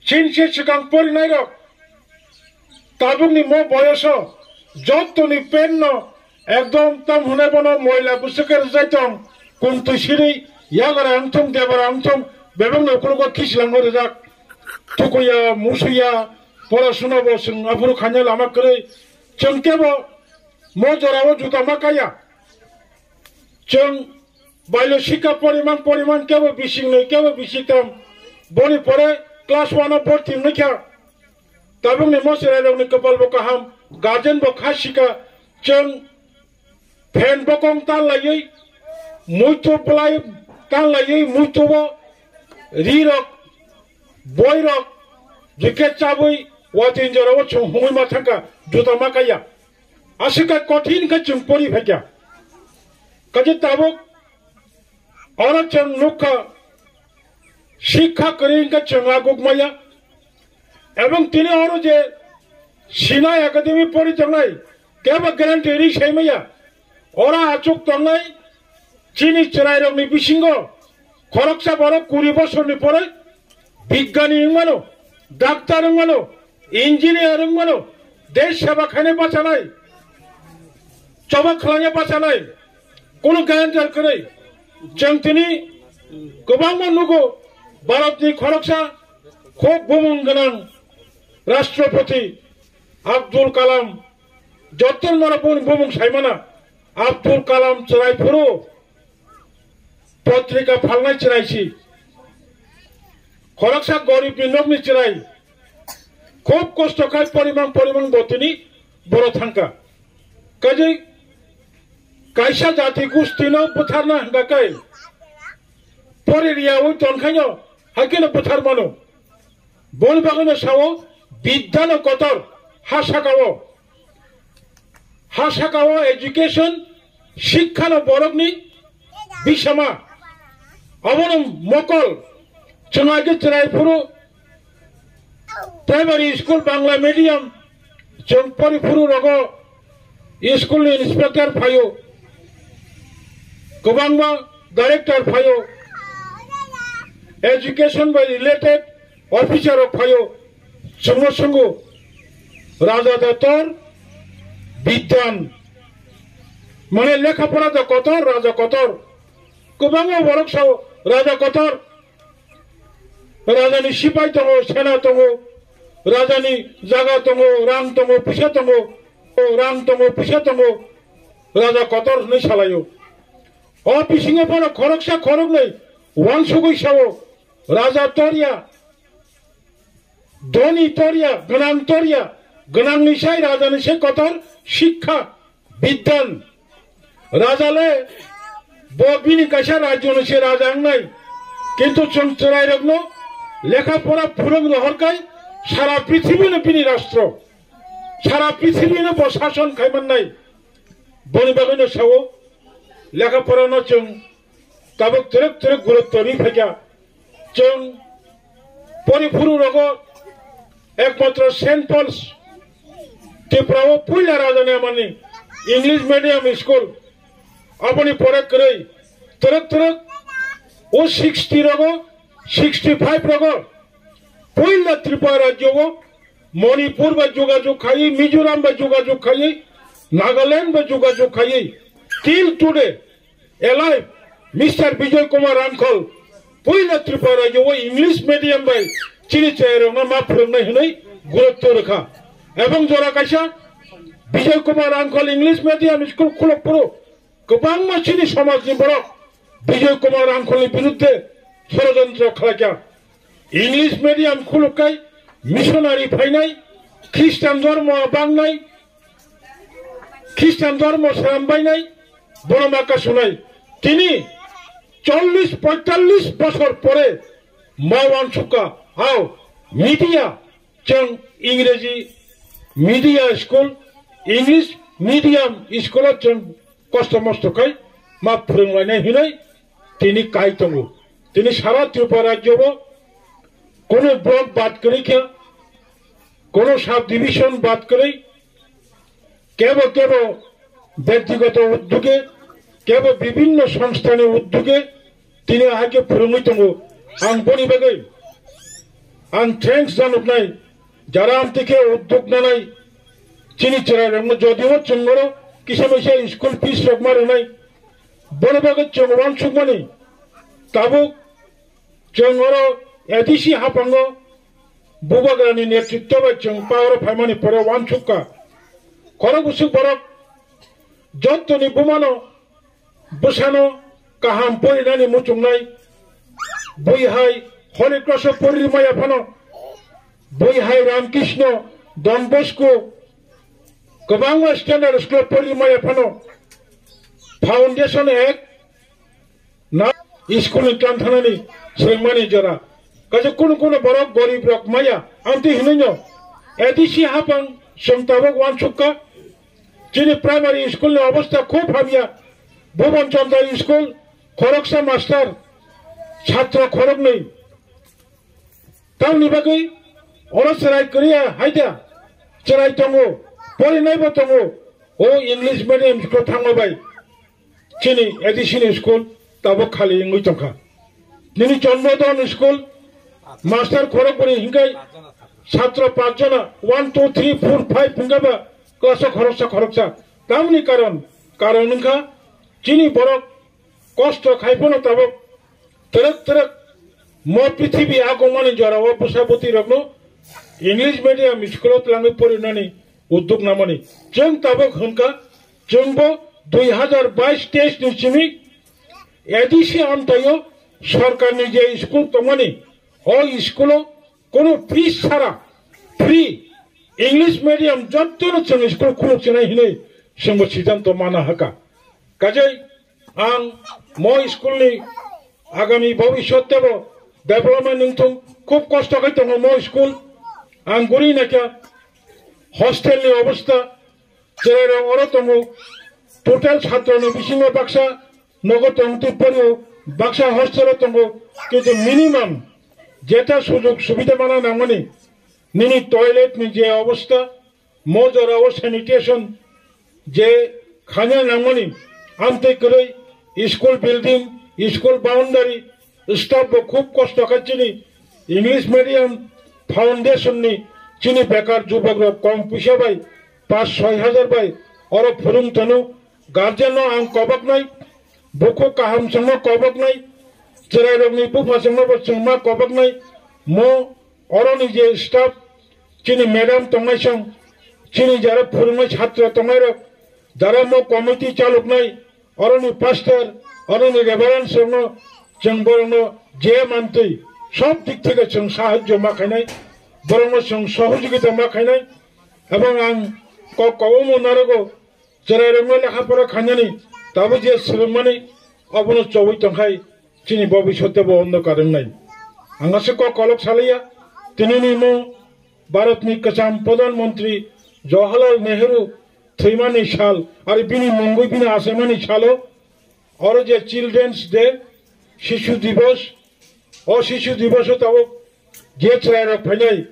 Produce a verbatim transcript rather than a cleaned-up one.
Chinse swkang porinairok tabukni mo boyoso jottoni pen no ekdom tam hwnai bono moila bwswk khe rwjai tong, kumtwi siri yagara wngthung debara wngthung bebakno khulukgo khislangno rwjak. Thukuya musuya porasuna bo chwng aphuru khaina lama kwrwi. Chwng kebo mo jorao juta ma kaya. Chwng bailo sikha porimang porimang kebo bising nwi kebo bising tam. Boni pore class one o borti wngwi kha. Tabukni mo chwrairokni kwpal bo kaham, guardian bo kha sikha. Chwng phen bokong tan laiwi, muitu bwlai tan laiwi, muitu bo rirok, boirok, jikhe chabwi, watwi jorao chwng humui ma thangkha, juta ma kaya. Aswk khe kothin khe chwng pori phaikha. Kaje tabuk oro chwng nukha, sikha kwrwi wngkha chwng aguk maya. Ebong tini oro je Sinai Academy pori tongnai, kebo guarantee ri sai maya. Oro achuk tongnai, chini chwrairokni bisingo khoroksa borok kuri bosorni pore bigyani wngmano, daktar wngmano, engineer wngmano, desh seba khainai bachanai, choba khlaina bachanai, kunu guarantee kwrwi. Chwng tini kwbangma nugo, Bharatni khoroksa khub bumung gwnang Rashtrapati Abdul Kalam, joto norok boni bumung saimana, Abdul Kalam chwrai phuru potrika phalnai chwraisi. Khoroksa goribni nokni chwrai. Khub kosto khai porimang porimang bo tini boro thangkha. Kaje kaisa jati gustino butharna hwnkha khe pori riyaui tonkhaino haikeno buthar mano. Boni bagwino sao, bidyano kotor ha sakao. Ha sakao education, sikkhano borokni bisama. Abono mokol, chwng age chwrai phuru primary school Bangla medium, chwng pori phuru rogo school ni inspector phaio, kwbangma director phaio, education bai related officer rok phaio, chwngno swngo, Raja da tor, bidyan, mane lekha pora da kotor, raja kotor, kwbangma borok sao raja kotor, rajani sipai tongo, sena tongo, rajani jaga tongo, rang tongo, pisa tongo, o rang tongo, pisa tongo, raja kotor hwnwi salaio. O bisingo bono khoroksa khoroknwi wansugwi sao, raja torya, dhoni torya, gwnang torya, gwnangni sai rajani sai kotor sikha, bidyan. Raja le bo bini kaisa rajyoni se raja wngnai. Kintu chwng chwrairokno lekha pora phwrwng rohorkai sara prithibino bini rastro, sara prithibino bo sason khai mannai. Boni bagwino sao, lekha porano chwng tabuk twrwk twrwk gurutto ri phaikha. Chwng pori phuru rogo ekmatro Saint Paul's Tripura o puila rajani amani English medium school. Aboni pore kwrwi twrwk twrwk o sixty rogo, sixty five rogo puila Tripura rajyo o Manipur bai jogajog khaiwi, Mizoram bai jogajog khaiwi, Nagaland bai jogajog khaiwi, till today alive, Mister Bijoy Kumar Rangkhol, puila Tripura rajyo o English medium bai chini chwrairokno ma phwrwngnai hwnwi gurutto rwkha. Ebong jora kaisa Bijoy Kumar Rangkhol English medium school khulok phuru kwbangma chini somajni borok Bijoy Kumar Rangkholni biruddhe sorojontro khlaikha. English medium khulukkai missionary phainai, Christian dhormo bangnai, Christian dhormo srambainai, bono ma kasunai. Tini chollish poitallish bosor pore ma wansukha, hao, media, chwng Ingreji media school, English medium school o chwng kosto mosto khai ma phwrwnglainai hinwi tini kai tongo. Tini sara Tripura rajyo o kono block bad kwrwi khe, kono sub division bad kwrwi, kebo kebo byaktigoto uddoge, kebo bibhinno songstha ni uddoge tini ahai khe phwrwngwi tongo. Ang boni bagwi Ang thanks januknai, jara amtwi khe uddog nanai chini chwrairokno, jodio chwng oro kisa misa school fees rok ma rwnai, bono bagwi chwng uansukmani tabuk chwng oro A D C haphango Bubagrani netritto bai chwng power o phaimani pore uansukha. Khorok bwswk borok jottoni bumano bwsano kaham porinani muchungnai, bui hai Holy Cross o pori maya phano, bui hai Ramkrishna, Don Bosco, kwbangma standard school o pori maya phano, foundation ek na school ni tlan thanani swrwngmani jora. Kaisa kunu kunu borok gorib rok maya, amtwi hinwi no A D C haphang chwng tabuk uansukha. Chini primary school ni obostha khub hamya. Bhuban Chandra school, khoroksa master, chhatro khoroknwi. Tamni bagwi oro chwrai kwrwi ya haida, chwrai tongo, porinaibo tongo. O English medium school thangma bai chini A D C ni school tabuk khali wngwi tongkha. Nini Chondrodon school master khorokbwrwi hinkhai chhatro pach jona, one, two, three, four, five hinkhai ba class o khoroksa khoroksa. Tamni karon, karon wngkha chini borok kosto khai phano tabuk twrwk twrwk mo prithibi agongmani jorao bwsa bwtwi rokno English medium school o twlangwi porinani uddog namani. Chwng tabuk hwnkha, chwngbo dui hazar bais teis ni simi A D C amtaio sorkarni je school tongmani, o school o kono fees sara, free English medium jottono chwng school khuluk chinai hinwi chwngbo siddhanto mana haka. Kajai ang mo school ni agami bhobishyot tebo development wngthung, khub kosto khai tongo mo school. Ang guri naikha hostel ni obostha, chwrairok oro tongo, total chhatroni bisingo baksa nogo tongtwi porio, baksa hostel o tongo, kintu minimum jeta sujog subida mana nangmani, nini toilet ni je obostha, mo jorao sanitation je khanya nangmani, amtwi kwrwi school building, school boundary, staff bo khub kosto kha chini English medium foundation ni chini bekar jubok rok kom puisa bai paanch soi hajar bai oro phwrwng tanu. Guardian no ang kobaknai, bukhuk kaham chwngno kobaknai, chwrairokni buphasongno bo chwngma kobaknai, mo oroni je staff, chini madam tongnaisong, chini jara phwrwngnai chhatra tongnairok, jara mo committee chaloknai, oroni pastor, oroni reverend songno, chwng borokno je mantwi sob dik theke chwng sahajjo ma khainai, borokno chwng sohojogita ma khainai, ebong ang kok kobomo narogo, chwrairokno lekha pora khainani, tabuk je swrwngmani, obono chobwi tongkhai, chini bobiswt tebo ondokar wngnai. Ang aswk kok kolok salaiya, tinini mo Bharatni kwcham Pradhan Mantri Jawaharlal Nehru thwimani sal, ari bini mungwi bini achaimani salo, oro je Children's Day, Shishu Divas, o Shishu Divas o tabuk je chwrairok phainai,